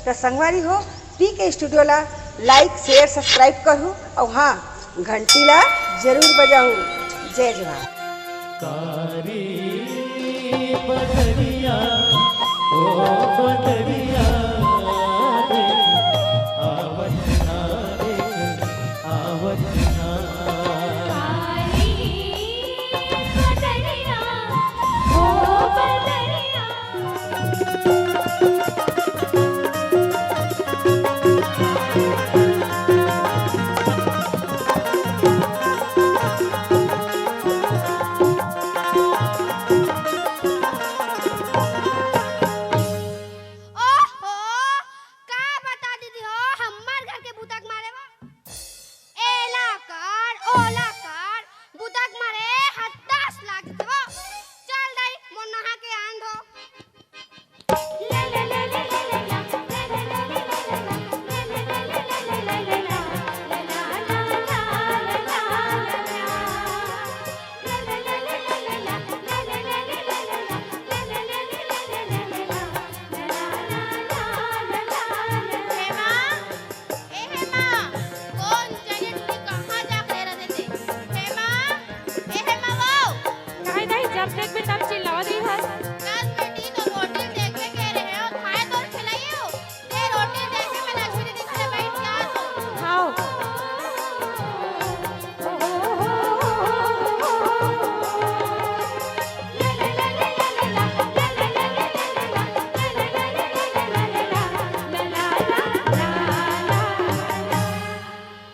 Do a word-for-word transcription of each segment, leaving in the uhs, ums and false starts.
त संगवारी हो, पी के स्टूडियो ला like, share, subscribe करहू अउ हाँ, घंटी ला जरूर बजाहू। जय जोहार। ओहो, का बता दीदी हो, हमार घर के बुता के मारे बा। एला कर, ओला कर, बुता के मारे हताश लाग जथे हो। चल दाई, मोर नहा के आन दो। ए माँ, कोन जनी टुरी कहाँ जाके रह देथे? हे माँ, ए हे माँ वो। नहीं, नहीं, जब देखबे तब चिल्लावत रही हस। कस बेटी तो रोटी देखबे के रहे हो, खाए तोर खिलाइयो। ते रोटी देखे में लक्ष्मी दीदी खड़े बैठ जा तो। हाँ।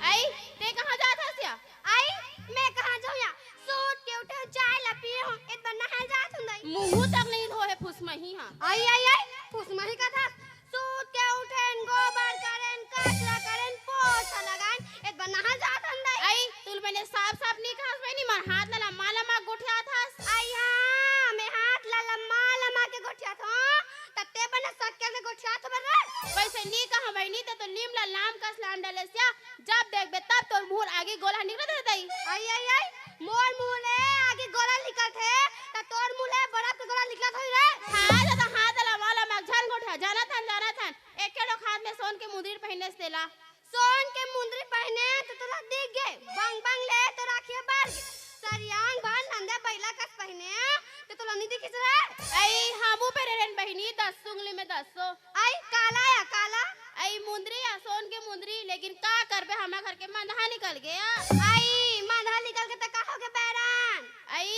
आई, ते कहाँ जात हस या? आई, मैं कहाँ जाऊँ या? सूत के उठे हूँ, चाय ला पिए हूँ, एत बर नहाए जात हूँ दाई। मुँहू तक नहीं धोए फुसमही हा। आई, आई, आई, फुसमही का था। सूत के उठेन, गोबर करेन, कचरा करेन, पोछा लगाएन, एत बर नहाए जात हूँ दाई। आई, तुल मैंने साफ साफ नहीं कहा, मैं नहीं मर हाथ ला लम्मा लम्मा गोठियात हस। आई हाँ, मैं हाथ ला लम्मा लम्मा के गोठियात हूँ, त ते बने सक्के से गोठियात हो बर रे। वैसे नहीं कहा बहिनी, ते तो नीम ला लाम कस लान डाले स्या। जब देखबे तब तोर मुहूँ आगी गोला निकलत हे दाई। आई, आई, आई, मोर मुहूँ ले आगी गोला निकलत हे, त तोर मुहूँ ले बरफ के गोला निकलत होई रे। हाँ, दादा, हाँ, दादा, वाला मग झन गोठा, जानत हन, जानत हन। एके ठो हाथ में सोन के मुंदरी पहिने से तेला। सोन के मुंदरी पहिने त तोला दिख गे, बंग बंग ले तोर आँखिया बर गे। सरियांग भर नंदे बइला कस पहिने त तोला नी दिखिस रे। आई, हमू पहिरे रेन बहिनी, दस उंगली में दसो। आई काला या काला? आई मुंदरी या सोन के मुंदरी, लेकिन का करबे, हमर घर के मंदहा निकल गया। आई मंदहा निकल के त का होगे बैरन? आई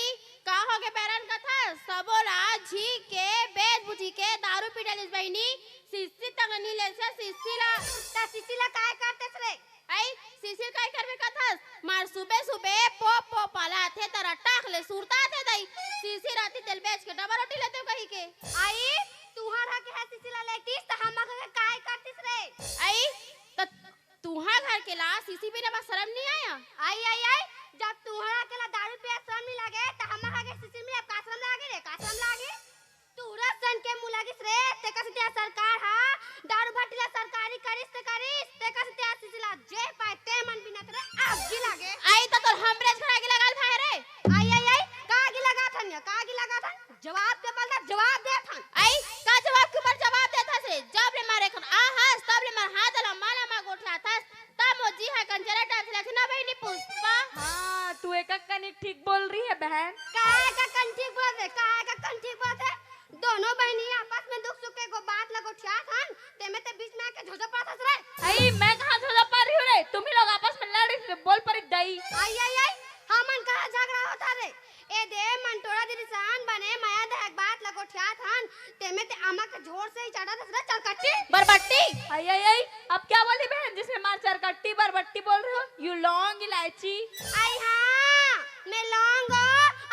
का होगे बैरन कथा? सबो ला झी के बेच बुझी के दारू पी डालिस बहिनी, सिस्सी तंगनी ले से सिस्सी ला। त सिस्सी ला काय करतेस रे? आई, सिसिर काय करबे कथस? मार सुबे सुबे पो पो पाला आथे, तरा टाक ले सुरता आथे दाई। सिसिर आती तेल बेच के डबा रोटी लेते कही के। आई, तुहर हा के हा सिसिर ला लेतीस त हमर घर के काय करतीस रे? आई, त तुहा घर के ला सिसिर बिना बा शरम नहीं आया? आई, आई, आई, जब तुहर हा के ला दारू पिया शरम नहीं लागे, त हमर हा के सिसिर में अब का शरम लागे रे? का शरम लागे? तूरा सन के मुलागिस रे, तेकर सेती आज सरकार हा दारू भट्टी ला सरकारी करिस ते करिस, तेकर सेती आज सिसिर ला जे पाए ते मन बिनत रे, आगी लागे। आई त तोर हमरे घर आगी लगाल भाई रे। आई, आई, आई, का आगी लगाथन या, का आगी लगाथन? जवाब के बल दा, जवाब देथन। आई, का जवाब के ऊपर जवाब देथस रे? जब ले मारे खन आ हस, तब ले मार हाथ ला माला मा गोठियाथस। त मोर जी हा कंचरा डांस रखना बहिनी पुष्पा। हाँ, तू एक कनिक ठीक बोल रही है बहन। का एक कन ठीक बोलत हे, का एक कन ठीक बोलत हे? दोनों बहिनी आपस में दुख सुख के गो बात ला गोठियात हन, तेमे ते बीच में आके झोझो पाथस रे। आई, मैं कहाँ झोझो पा रही हूँ रे? तुम ही लोग आपस में लड़ रही थी, बोल पड़ी दई। आई, आई, आई, हमन कहाँ झगड़ा होता रे? ए दे, मंटोरा दीदी सन बने मया दहक बात ला गोठियात हन, तेमे ते आमा के झोर से ही चढ़ा दस रे चरकट्टी। बरबट्टी। आई, आई, आई, अब क्या बोली बहन, जिसमें मार चरकट्टी बरबट्टी बोल रहे हो? You लौंग इलायची। आई हाँ, मैं लौंग हो,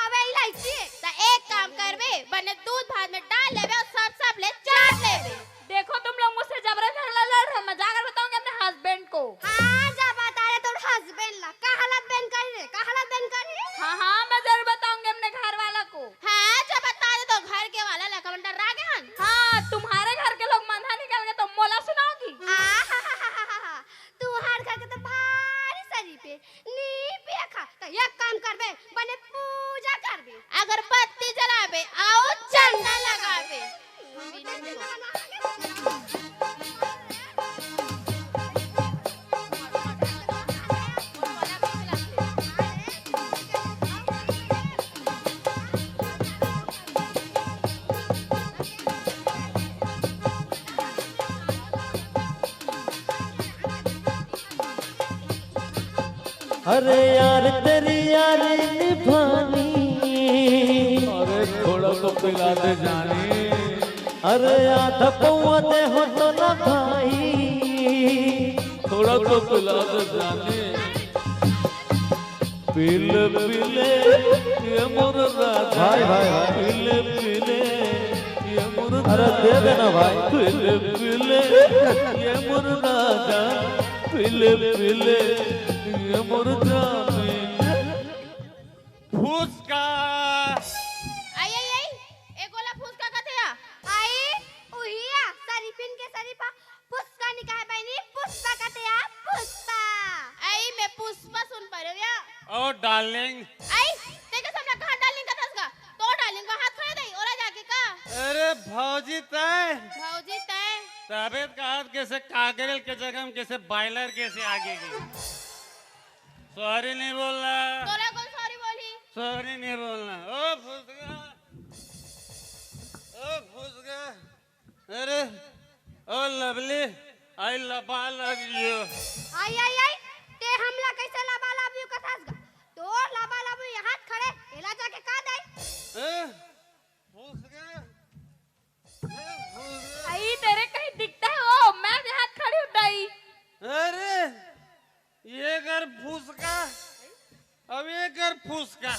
अबे इलायची। त एक काम करबे, बने दूध भात में डाल लेबे और सब सब ले चाट लेबे। देखो तुम लोग मुझसे जबरन झगड़ा लड़ रहे हो, मैं जाकर बताऊंगी अपने हस्बैंड को। हाँ, जा बता रे तोर हस्बैंड ला। का हालत बन करी रे? का हालत बन करी? हाँ, हाँ, मैं जरूर बताऊंगी अपने घर वाला को। हाँ, जा बता दे तो घर के वाला ला कमन डर्रा गे हन। हाँ, तुम्हारे घर के लोग मंदहा निकल गए तो मोला सुनाओगी? आहाहाहा, तुहार घर के तो भारी शरीफ हे, नी पिया खा। त एक काम करबे, बने पूजा करबे। अगरबत्ती जलाबे, अउ चंदा लगाबे। अरे यार, तेरी यारी निभानी। अरे थोड़ा तो पिला दे जानी। अरे आधा पौवा दे हो तो ना भाई। थोड़ा तो पिला दे जानी। पीले पीले ये मोर राजा। भाई, भाई, भाई। पीले पीले ये मोर अरे दे देना भाई। पीले पीले ये मोर राजा। पीले पीले ये मोर जानी। फुसका। आई, आई, आई, ए गोला फुसका कथे या? आई, उहिया, सरीफिन के सरीफा, फुसका निकाय बहिनी, पुष्पा कथे या, पुष्पा। आई, मैं पुष्पा सुन पा रही हूँ या। ओ डार्लिंग। आई, ते के सामने कहाँ डार्लिंग कथस का? तो डार्लिंग को हाथ खड़े दई, ओला जाके का? अरे भौजी तय। भौजी तय। तबे त कहा कैसे कागरेल के जगह में कैसे बॉयलर कैसे आगे की। सॉरी नहीं बोलना। तोला कौन सॉरी बोली? सॉरी नहीं बोलना। ओ फुसका, ओ फुसका, अरे oh lovely, I love, I love you। आई, आई, आई, ते हमला कैसे लबा लबियो कथस गा? तोर लबा लबियो यहाँ खड़े, एला जाके का दाई? हैं? फुसका, हैं? फुसका। आई, तेरे कहीं दिखता है वो? मैं यहाँ खड़ी हूँ दाई। अरे ये कर फुसका, अब ये कर फुसका,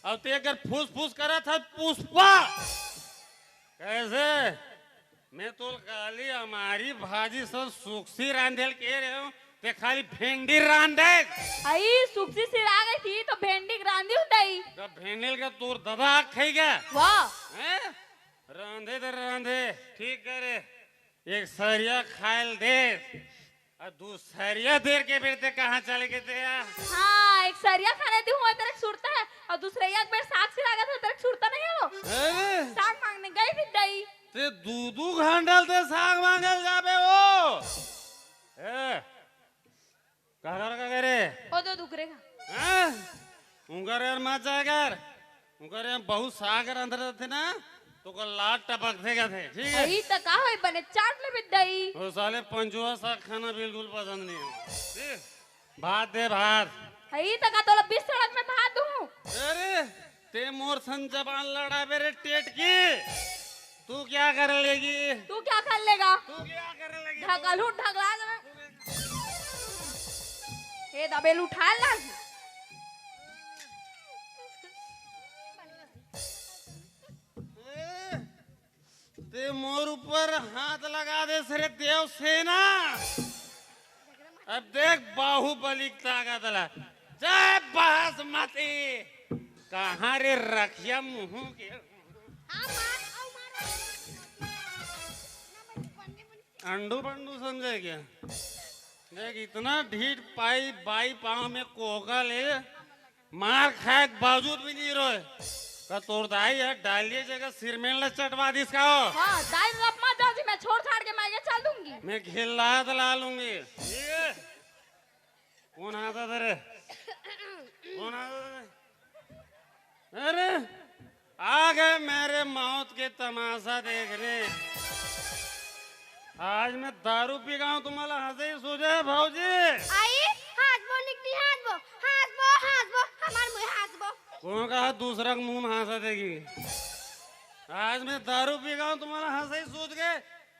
अब ते कर फुस फुस करा था पुष्पा। कैसे? मैं तो काली हमारी भाजी सब सुक्सी रांधेल के रहे हो, ते खाली भेंडी रांधे। आई सुक्सी सिरा गई थी तो भेंडी रांधी हूँ दाई। जब भेंडी का तोर ददा आग खाई गया। वाह। हैं? रांधे तो रांधे, ठीक करे। एक सरिया खायल दे। आ दूसरिया देर के बेर ते कहाँ चले गए थे यार? हाँ, एक सरिया खाने दी हुआ तेरे सुरता है और दूसरे एक बेर साग सिरा गया था तेरे सुरता नहीं है वो? अरे! साग मांगने गई थी दाई। ते दू दू घंटा ते साग मांगल जाबे वो। ए, का कर का करे? ओ दो दुकरे का। हैं? उंगर यार मत जाए कर। उंगर यार बहुत साग अंदर थे ना, तो को लाट टपक देगा थे, ठीक है? वही तो का होई बने चाट ले बिदाई। वो साले पंचुआ साग खाना बिल्कुल पसंद नहीं है। ठीक? भात दे भात। हई तो का तोला बीस सड़क में भात दूं। अरे ते मोर सन जबान लड़ाबे रे टेटकी। तू क्या कर लेगी? तू क्या कर लेगा? तू क्या कर लेगी? ढकल हूँ, ढकला दे। ए दबेल उठा ला। ए, ते मोर ऊपर हाथ लगा दे सरे देव सेना। अब देख बाहुबली की ताकत ला। जय बासमती। कहाँ रे रखिया मुँह के? अंडू बंडू समझे क्या? देख इतना ढीठ पाई बाई पाँव में कोका ले मार खाए के बावजूद भी नहीं रोए। का तोर दाई है डालिए जगह सिरमेन ला चटवा दिस का हो। हाँ, दाई रब मत जाओ जी, मैं छोड़ छाड़ के मैं ये चल दूंगी। मैं घेला ला लूंगी। ये कौन आता था रे? कौन आता था रे? अरे आ गए मेरे मौत के तमाशा देखने। आज मैं दारू पी गया हूँ, तुम्हारा हंसे ही सूझे है भौजी। आई, हंसबो निकली, हंसबो, हंसबो, हंसबो, हमार मुंह हंसबो। कौन कहा दूसरा के मुंह में हंसा देगी? आज मैं दारू पी गया हूँ, तुम्हारा हंसे ही सूझ गए।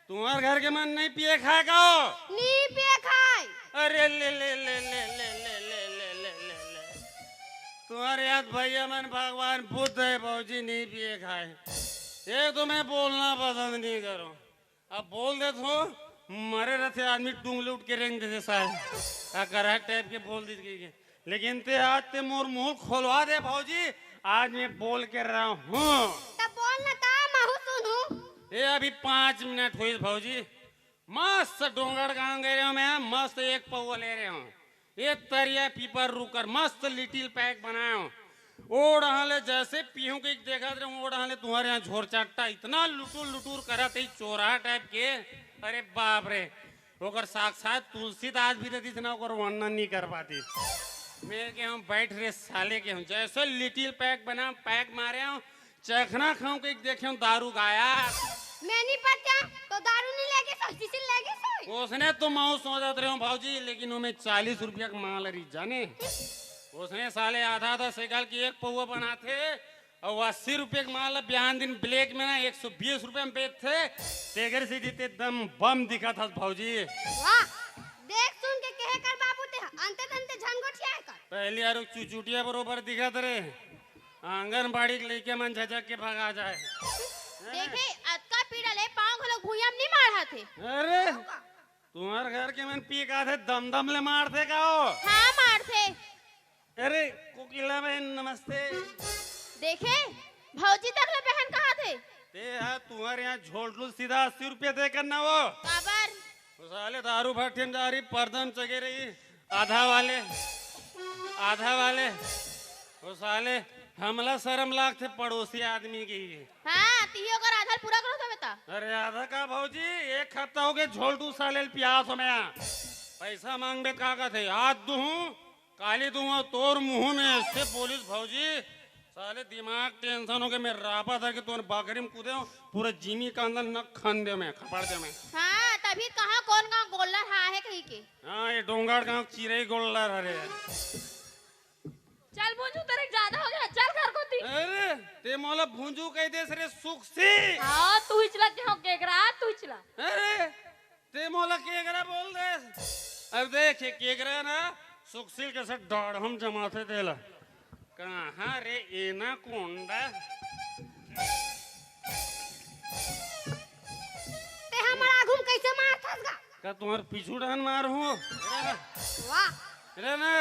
तुम्हारे घर के मन नहीं पिए खाए का हो? नहीं पिए खाए। अरे ले ले ले ले ले ले ले ले ले ले ले। तुम्हारे याद भैया मन भगवान बुद्ध है भौजी, नहीं पिए खाए। एक तो मैं बोलना पसंद नहीं करूँ, अब बोल दे तो मरे रहते आदमी टूंगले उठ के रेंग देते सारे। आ करा टाइप के बोल दी गई। लेकिन ते आज ते मोर मुंह खोलवा दे भौजी, आज मैं बोल के रहा हूँ। तब बोल ना ता महू सुनू। ए अभी पाँच मिनट हुई भौजी, मस्त डोंगरगांव गए रहे हूँ मैं, मस्त एक पौवा ले रहे हूँ। ये तरिया पीपर रुकर मस्त लिटिल पैक बनाए हूँ। ओढ़ हले जैसे पीहूं के देखत रहे ओढ़ हले तुम्हारे यहाँ झोर चाटता इतना लुटुर लुटुर करत है चोरा टाइप के। अरे बाप रे। ओकर साक्षात तुलसीदास भी रहती ना ओकर वर्णन नहीं कर पाती। मैं के हम बैठ रहे साले के हम जैसे लिटिल पैक बना पैक मारे हूँ। चखना खाऊं के देखे हूँ दारू गाया। मैं नहीं पता तो दारू नहीं लेके सोचती सी लेके सोई। उसने तो माऊ सोचत रहे हूँ भौजी लेकिन वो मैं चालीस रुपया का माल रही जाने। उसने साले आधा आधा साइकिल की एक पौवा बनाथे अउ अस्सी रुपये के माल ला बिहान दिन ब्लैक में ना एक सौ बीस रुपये में बेचथे। तेकर से जीते एकदम बम दिखत हस भौजी। वाह, देख सुन के कहे कर बाबू ते, अंते तंते झन गोठियाए कर। पहली आरो चुचुटिया बरोबर दिखत रे। आंगनबाड़ी के लइके मन झझक के भगा जाए। देखे, अतका पीड़ा ले पाँव घलो भुइयां म नी माढ़त हे। अरे, तुम्हर घर के मन पी का थे, दम दम ले मारथे का हो? हाँ, मारथे। अरे, कोकिला बहन, नमस्ते। देखे, भौजी तक ले बहन कहा थे। ते हा, तुम्हर यहाँ झोलटू सीधा अस्सी रुपया दे करना वो। काबर? वो साले दारू भट्ठे में जा रही, पर्दन चगे रही। आधा वाले, आधा वाले, वो साले हमला शर्म लागथे पड़ोसी आदमी की। हाँ, तिही ओकर आधा ल पूरा करत हवे त। अरे आधा का भौजी, एक हफ्ता हो गए झोलटू साले ल पियात हो मैं। पैसा मांगबे त का कथे, आज दूहूं, काली दूहूं तोर मुंह में, ऐसे बोलिस भौजी। साले दिमाग टेंशन हो गए, मैं रापा धर के तोर बकरी में कूदे हूँ, पूरा जिमी का अंदर नक खन दे मैं, खपड़ दे मैं। हाँ, तभी कहा कौन गाँव गोल्लर हा है कही के। हाँ, ये डोंगरगांव चिरई गोल्लर हरे। चल भुंजू, तेरे ज्यादा हो गया, चल घर कोती। अरे, ते मोला भुंजू कह देस रे सुखसी। हाँ, तू ही चला के हो केकरा, तू ही चला। अरे, ते मोला केकरा बोल देस। अब देख, ये केकरा ना सुखसील के से डाढ़म जमाथे तेला। कहाँ रे एनाकोंडा? ते हमर आघू म कइसे मारथस गा? का तुम्हर पीछू डहन मारहूँ? वाह। रे ना,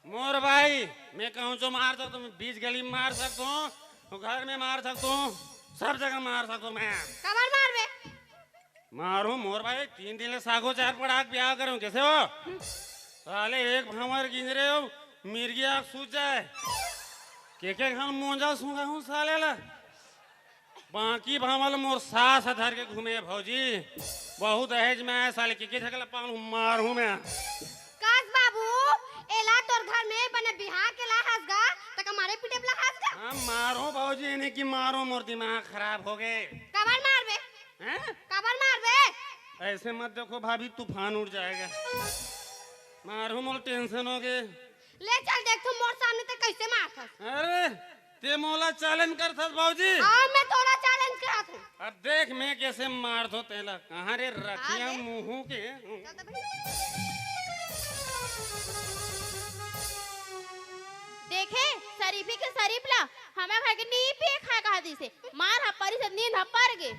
मोर भाई, मैं कहूँ जो मार सकता हूँ, मैं बीच गली में मार सकता हूँ, घर में मार सकता हूँ, सब जगह मार सकता हूँ मैं। काबर मारबे? मारहूँ मोर भाई, तीन दिन ले सागो चार पड़ाक ब्याह करूँ, कैसे हो? साले एक भंवर गिंजरे हो, मिर्गी आग सूझ जाए। के के घन मोंजा सूंघा हूँ साले ला। बाकी भंवर मोर सास धर के घूमे भौजी। बहुत दहेज में आए साले, के के झगला पाल हूँ, मारहूँ मैं। कास बाबू, एला तोर घर में बने बिहार के ला हस गा, तक मारे पीटे ला हस गा। हाँ, मारो भौजी, इन्हें की मारो, मोर दिमाग खराब हो गए। काबर मारबे? हैं? काबर मारबे? ऐसे मत देखो भाभी, तूफान उठ जाएगा। मारो, मोर टेंशन हो गए। ले चल देख, तू मोर सामने ते कैसे मारथस। अरे, ते मोला चैलेंज करथस भौजी। हाँ, मैं तोला चैलेंज करत हूँ। अब देख मैं कैसे मारथो तेला। कहाँ रे रखिया हाँ, मुँह के। चल तो भाई। देखे, शरीफी के शरीफ ला, हमार घर के नी पिए खाए कहा दिसे। मार हा परी से नींद हा पर गे।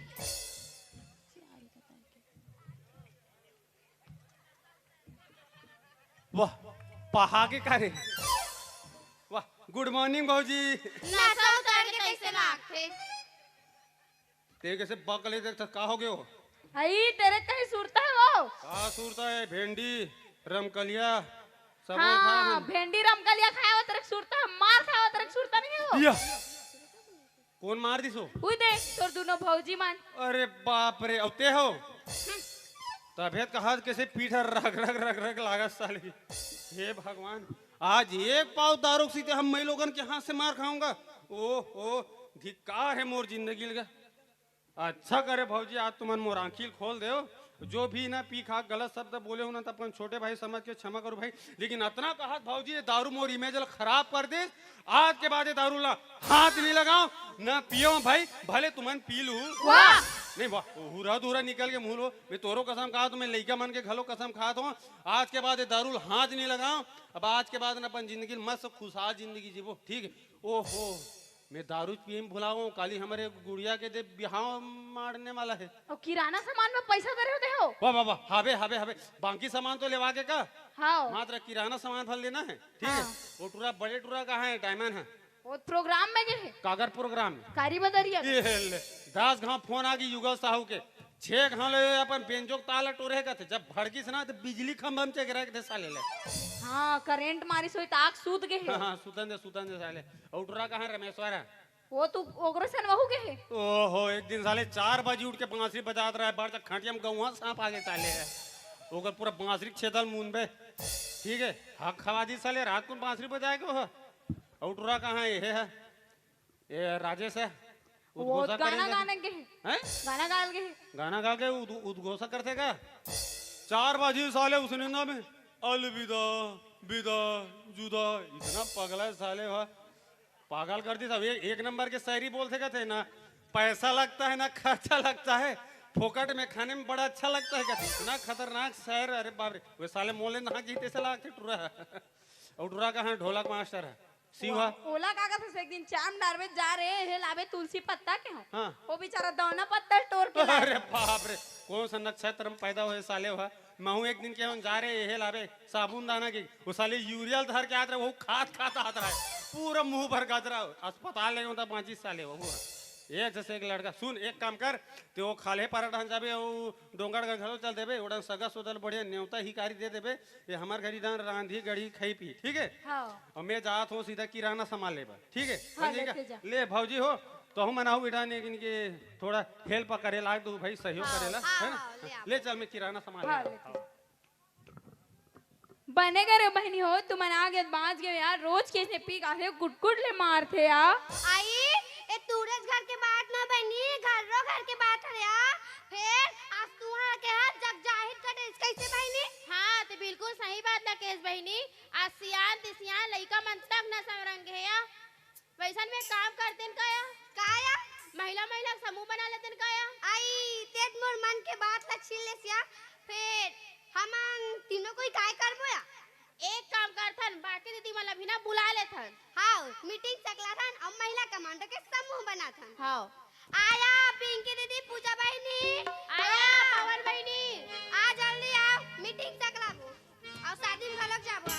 वाह, पहागे का रे? वाह, गुड मॉर्निंग भौजी। नशा उतार के कैसे लागथे? ते कैसे बकले देखता, का हो गयो? हई, तेरे कहीं सुरता है वो? का सुरता है? भेंडी, रमकलिया, सब हाँ, खाया हम। भेंडी रमकलिया खाया हो, तेरे सुरता है, मार खाया हो, तेरे सुरता नहीं है वो? या। कौन मार दिस हो? उई दे, तोर दुनो भौजी मन। अरे बाप रे, अउ ते हो? तभे त कहा कैसे पीठ रग रग रग रग लागत साली। हे भगवान, आज एक पाव दारू सीते हम मई लोगन के हाथ से मार खाऊंगा। ओह, ओह, धिक्कार है मोर जिंदगी लगा। अच्छा करे भौजी, आज तुमन मोर आँखी ल खोल देव। जो भी ना पी खा गलत शब्द बोले हो ना, तो अपन छोटे भाई समझ के क्षमा करो भाई, लेकिन अतना कहत भौजी, ये दारू मोर इमेज ल खराब कर दे। आज के बाद ये दारू ला हाथ नहीं लगाओ, ना पियो भाई, भले तुमन पी लू। वाह! नहीं वाह, हुरा दूरा निकल के मुँह लो। मैं तोरो कसम खात हूँ, मैं लइका मन के घलो कसम खात हूँ। आज के बाद ये दारू ला हाथ नहीं लगाओ। अब आज के बाद ना अपन जिंदगी ल मस्त खुशहाल जिंदगी जीवो, ठीक है? ओहो, मैं दारू पिए में भुलाओ, काली हमारे गुड़िया के दे बिहाव मारने वाला है। और किराना सामान में पैसा दे रहे होते हो? वाह, वाह, वाह, हबे, हबे, हबे। बाकी सामान तो लेवा के का? हाँ। मात्र किराना सामान भर लेना है, ठीक है? हाँ। वो टूरा, बड़े टूरा कहाँ है? डायमंड है। वो प्रोग्राम में गए है। कागर प्रोग्राम? कारी बदरिया। ये ले, दस घाव फोन आ गई युगल साहू के। छह घाव ले अपन बेंजो के ताला टोरे का थे। जब भड़किस ना तो बिजली खंभा में चेक रख दे साले ले। हाँ, करंट मारिस होई त आग सूत गए है। हाँ, हाँ, सुतन दे, सुतन दे साले। और टूरा कहाँ रमेश्वर है? वो तो ओकरे सन वहू के है। ओहो, एक दिन साले चार बजे उठ के बांसुरी बजात रहा है, बड़ तक खटिया में गौवा सांप आगे चाले है। ओकर पूरा बांसुरी छेदल मुनबे। ठीक है, हक खवा दी साले, रात को बांसुरी बजाए के हो। और टूरा कहाँ है? ये है, ये राजेश है। वो उद्घोषक गाना करेंगे। गाने के है। हैं? गाना गाल के है। गाना गा के उद-, उद्घोषक करते का? चार बजे साले उसने ना में अलविदा। विदा, जुदा, इतना पगला है साले, वाह। पागल कर दी सब। एक, एक नंबर के शायरी बोलथे कहथे ना, पैसा लगता है ना खर्चा लगता है, फोकट में खाने में बड़ा अच्छा लगता है कहथे। इतना खतरनाक शायर, अरे बाप रे। वो साले मोले ना जीते से लागथे टुरा। और टुरा कहाँ, ढोलक मास्टर है, शिवा। ओला का कथे, एक दिन चाम डारबे जा रे, हे लाबे तुलसी पत्ता के हो। हाँ। वो बेचारा दौना पत्ता टोर के लाए। अरे बाप रे, कौन सा नक्षत्र में पैदा हुए साले हो? महू एक दिन के हम जा रे, हे लाबे साबुन दाना के, वो साले यूरियल धर के आत रहे, वो खात खात आत रहे, पूरा मुंह भर गजरा। अस्पताल ले होता पांची साले हो। एक जैसे एक लड़का, सुन, एक काम कर, ते वो खाल्हे पारा डहन जाबे, वो डोंगरगढ़ घलो चल देबे, ओडन सगा सोदल बढ़िया नेवता हिकारी दे देबे, ये हमर घरी डहन रांधी गढ़ी खाई पी, ठीक है? हाँ। और मैं जात हूँ सीधा किराना सामान लेबा, ठीक है? हाँ, बन जाएगा? लेते जा। ले भौजी हो, तो हम मनाऊ बेटा ने इनके थोड़ा हेल्प करे लाग दू भाई, सहयोग हाँ, करे ला, हाँ, है ना? हाँ, ले आओ। ले चल, मैं किराना सामान हाँ, लेता लेते हूँ। जा। बने करे बहिनी हो, तुमन आ गे, बांच गे यार, रोज के ने पी काथे, कुटकुट ले मारथे यार। आई, ए तूरेज घर के बात ना बहिनी, घर्रो घर के बात हरे यार। फेर आज तुहर के हाथ जग जाहिर कर देस कैसे बहिनी? हाँ, ते बिल्कुल सही बात ला केस बहिनी। आज सियान ते सियान लइका मन तक न संग रंग हे या। वैसन में काम करतेन का या? का या? महिला, महिला समूह बना लेतेन का या? आई, तेज मोर मन के बात ला छीन लेस या। फेर हमन तीनों कोई काय करबो या? एक काम करथन, बाकी दीदी मन ला भी ना बुला लेथन। हाव, मीटिंग सकलाथन अउ महिला कमांडो के समूह बनाथन। हाव। आया पिंकी दीदी, पूजा बहिनी। आया पवन बहिनी। आ जल्दी आओ, मीटिंग सकलाबो। अउ शादी में घलोक जाबो।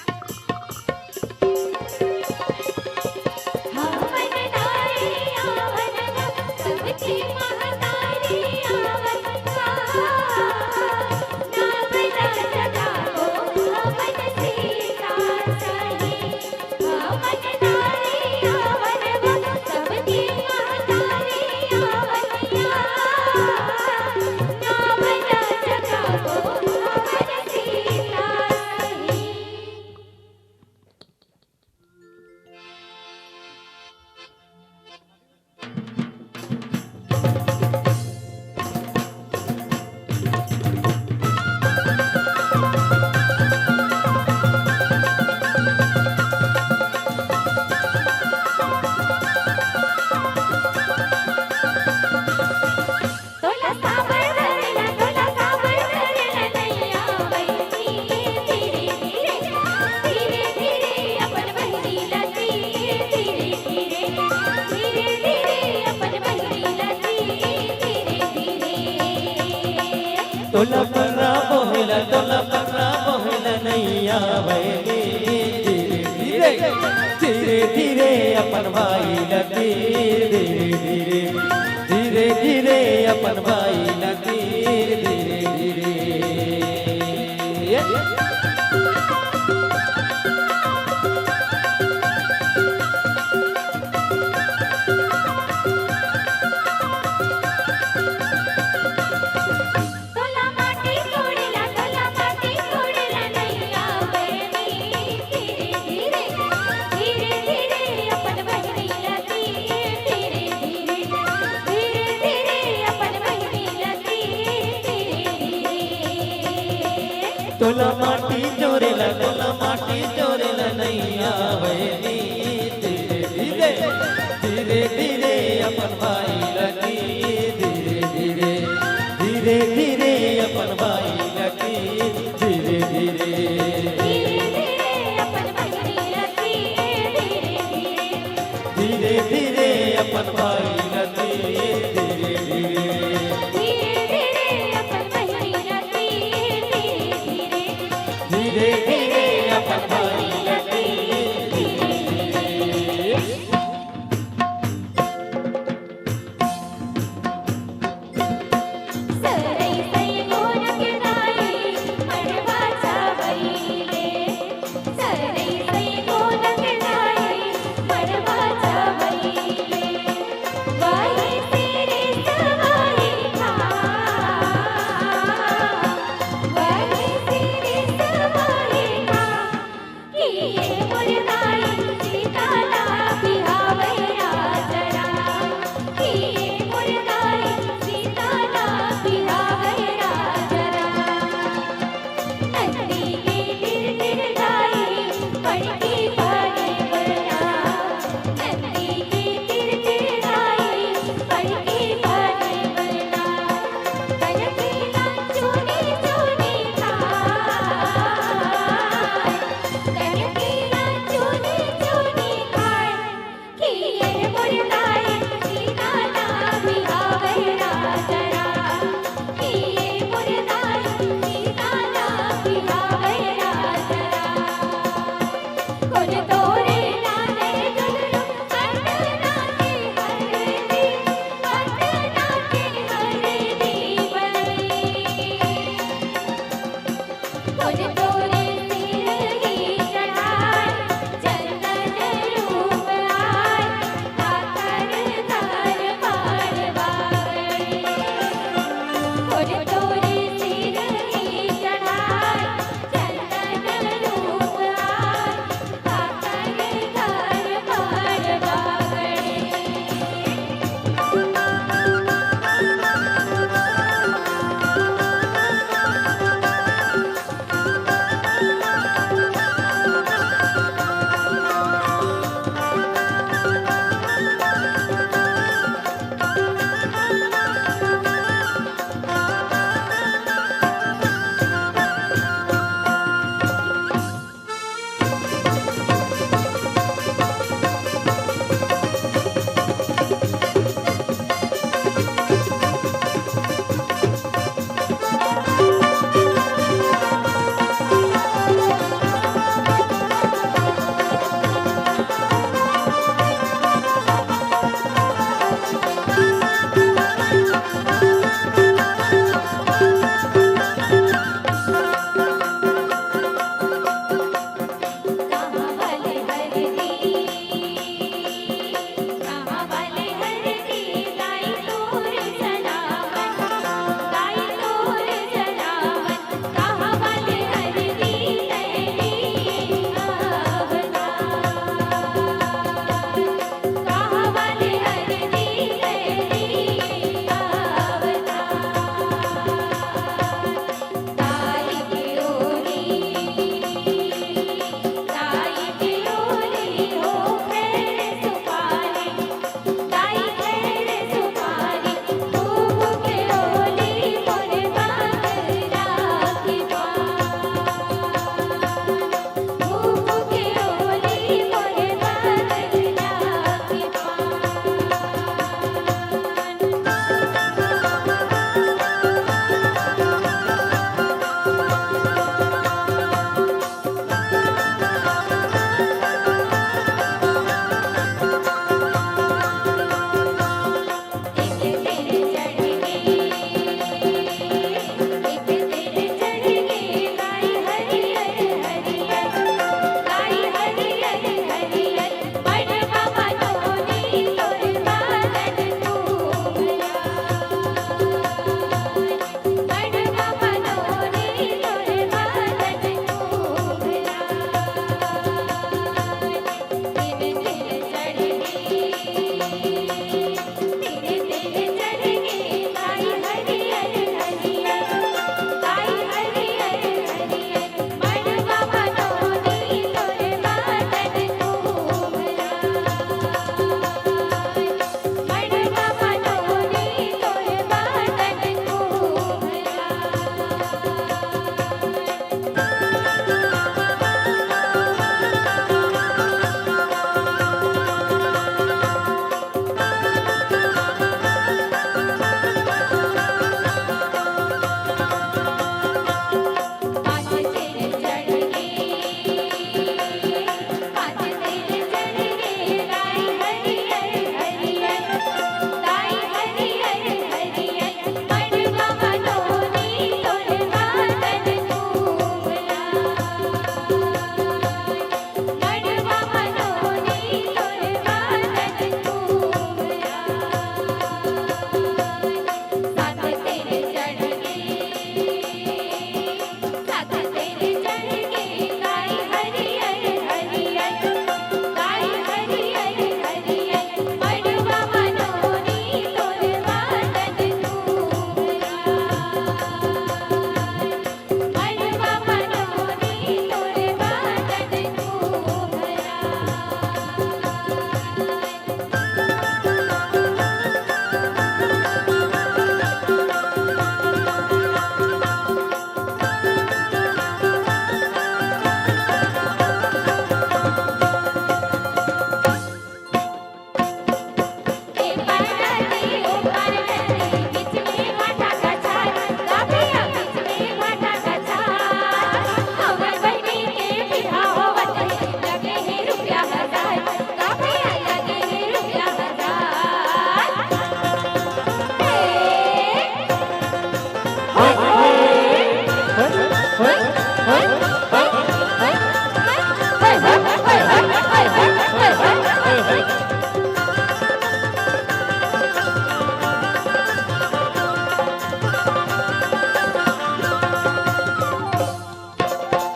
तोला पर्रा बोहेला, तोला पर्रा बोहेला नैया वैली। धीरे धीरे, धीरे धीरे अपन भाई ला तीर, धीरे धीरे, धीरे धीरे अपन भाई ला तीर, धीरे धीरे। तोला माटी चोरेला, तोला माटी चोरेला नैया वैली। धीरे धीरे, धीरे धीरे अपन भाई ला तीर, धीरे धीरे, धीरे धीरे अपन भाई ला तीर, धीरे धीरे। धीरे धीरे अपन भाई ला तीर, धीरे धीरे। धीरे धीरे अपन बहिनी ला तीर, धीरे धीरे। धीरे धीरे अपन भाई ला तीर, धीरे धीरे।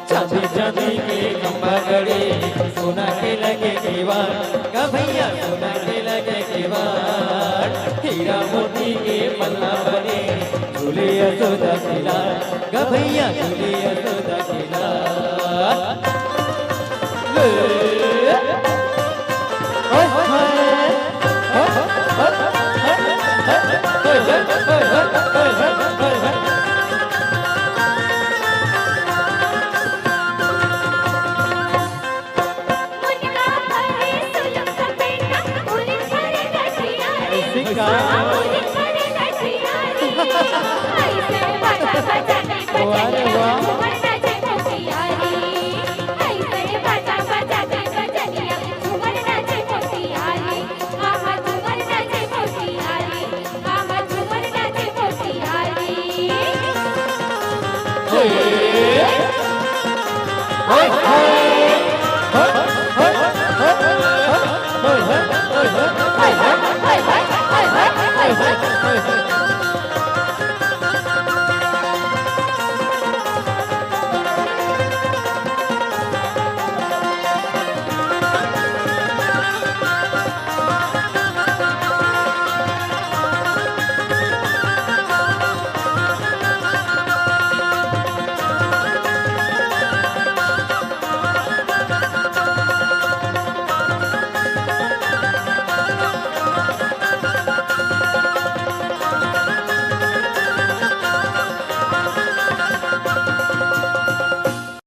चांदी चांदी के खंभा गड़े, सोना के लगे केवाड़, गा भैया सोना के लगे केवाड़। हीरा मोती के पल्ला बने, झूले यशोदा के लाल, गा भैया झूले यशोदा के लाल। ले। ऐसे का? वाह रे वाह।